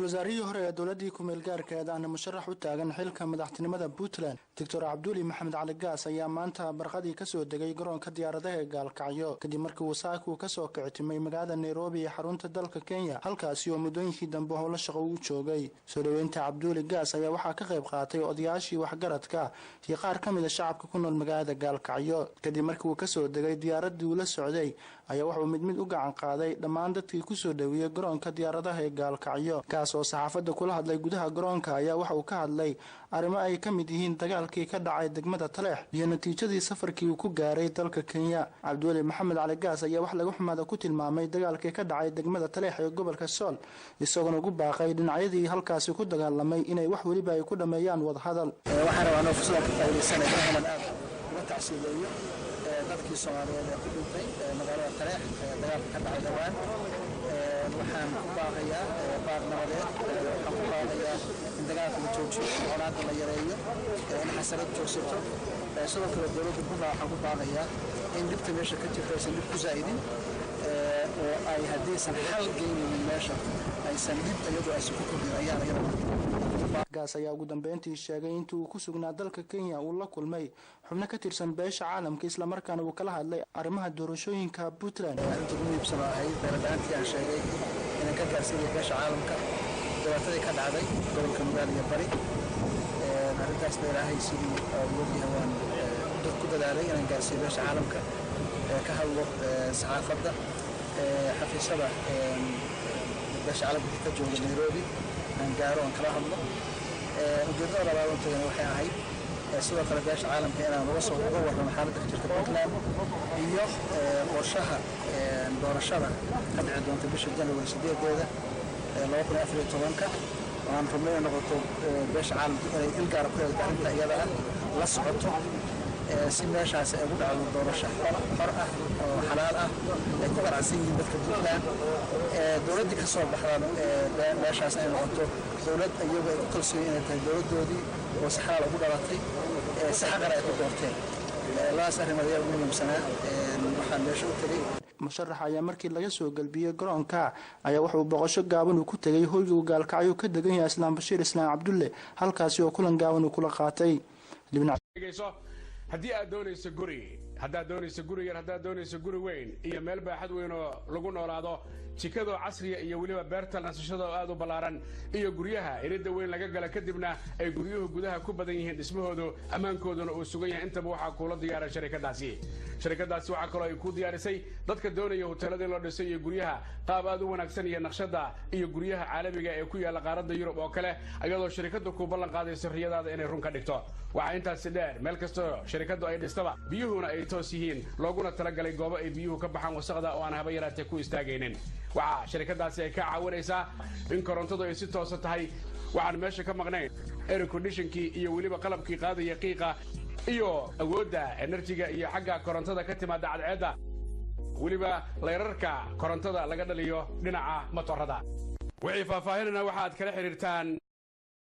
Wasaarihii hore ee dowladii kumeel gaarkeed ahna musharax u taagan xilka madaxtinimada Puntland, Doctor Cabduuli Maxamed Cali Gaas, ayaa maanta barqadii kasoo degay garoonka diyaaradaha ee Gaalkacyo, kadib markii uu saaku kasoo kicitimay magaalada Nairobi ee xarunta dalka Kenya, halkaasi oo muddooyinkii dambe howlo shaqo uu joogay. Soo dhoweynta Cabduuli Gaas ayaa waxaa ka qayb qaatay odayaashii waxgaradka iyo qaar ka mid a shacabka ku nool magaalada Gaalkacyo. Kadib markii uu kasoo degay diyaaradii uu la socday ayaa wuxuu mid mid u gacan qaaday dhammaan dadkii kusoo dhoweeyey garoonka diyaaradaha ee Gaalkacyo. Kaas oo saxaafadda kula hadlay gudaha garoonka ayaa waxa uu ka hadlay arrimo ay ka mid yihiin dagaalkii ka dhacay degmada Taleex iyo natiijadii safarkii uu ku gaaray dalka Kenya. Cabdiweli Maxamed Cali Gaas ayaa wax laga xumaada ku tilmaamay dagaalkii ka dhacay degmada Taleex ee gobolka Sool, isagoona ugu baaqay dhinacyadii halkaasi ku dagaalamay inay wax weliba ay ku dhammeeyaan wadahadal. Waxaan rabaa anoo fursada ka faa'iidaysanaya inaan aad uga tacsiileeyo dadkii Soomaaliyeed ee ku dhintay magaalada Taleex dagaalka ka dhacay dhowaan. Waxaan ku baaqayaa baaq nabadeed. Waxaan ku baaqayaa in dagaalka la joojiyo, colaadda la yareeyo, in xasarad joogsato. Sidoo kale dowladda Puntland waxaan ku baaqayaa in dhibta meesha ka jirta aysan dhib ku zaa'idin, oo ay haddaysan xal geynaynin meesha aysan dhib iyadoo aysan ku kordhin ayaan iyada. Gaas ayaa ugu dambeyntii sheegay intii uu ku sugnaa dalka Kenya uu la kulmay xubno ka tirsan beesha caalamka, islamarkaana uu kala hadlay arrimaha doorashooyinka Puntland. Arrinta ugu muhiimsan oo ahayd beeladhaantii aan sheegay inaan ka gaarsiinaya beesha caalamka dhibaatadii ka dhacday gobolka Nugaal iyo Bari. Arrintaasna Ilaahay sidii uu ogyahay waan ku dadaalay inaan gaarsiiyo beesha caalamka, ka hadlo saxaafadda, xafiisyada beesha caalamka ka jooga Nairobi aan gaaro, aan kala hadlo. Ujeedada labaad oon tagana waxay ahayd sidoo kale beesha caalamka inaan uga soo uga warramo xaaladda ka jirta Puntland iyo qorshaha doorashada ka dhici doonta bisha January 8-deeda 2014-ka. Waxaan rabnay inay noqoto beesha caalamka inay il gaara ku eegto arrinta iyada ah, la socoto, si meeshaasi ay ugu dhacdo doorasho xor ah oo xalaal ah, ay ku qanacsan yihiin dadka Puntland. Dowladdii ka soo baxda meeshaas ay noqoto dowlad iyagu ay ku kalsoon inay tahay dowladdoodii oo si xalaal ugu dhalatay, si xaqana ay ku doorteen. Labadaas arrimood ayaa ugu muhiimsanaa waxaan meesha u tegey. Musharax ayaa markii laga soo galbiyey garoonka ayaa wuxuu boqosho gaaban uu ku tegay hoyga uu Gaalkacyo ka degan yahay Islaam Bashiir Islaam Cabdulle, halkaasi oo kulan gaaban uu kula qaatay. Haddii aad doonayso guri, haddaad doonayso guri yar, haddaad doonayso guri weyn iyo meel baaxad weyn oo lagu noolaado, jikadoo casriya iyo weliba beerta nasashada oo aad u ballaaran, iyo guryaha iridda weyn laga gala, kadibna ay guryuhu gudaha ku badan yihiin, dhismahoodu ammaankooduna uu sugan yahay, intaba waxaa kuula diyaara sharikadaasi. Sharikadaasi waxaa kaloo ay ku diyaarisay dadka doonaya hoteelada in loo dhisay iyo guryaha qaab aad u wanaagsan iyo naqshada iyo guryaha caalamiga ee ku yaalla qaaradda Yurub oo kale, iyadoo sharikaddu ku ballan qaadayso riyadaada inay run ka dhigto. Waxaa intaasi dheer, meel kastoo sharikaddu ay dhistaba biyuhuna ay toos yihiin, looguna talagalay goobo ay biyuhu ka baxaan wasaqda oo aan haba yaraatee ku istaagaynin. Waxaa sharikadaasi ay ka caawinaysaa in korontadu ay si toosa tahay. Waxaan meesha ka maqnayn air conditionkii iyo weliba qalabkii qaadaya qiiqa iyo awoodda enerjiga iyo xagga korontada ka timaada cadceedda, weliba layrarka korontada laga dhaliyo dhinaca matorada. Wixii faahfaahinana waxaad kala xiriirtaan.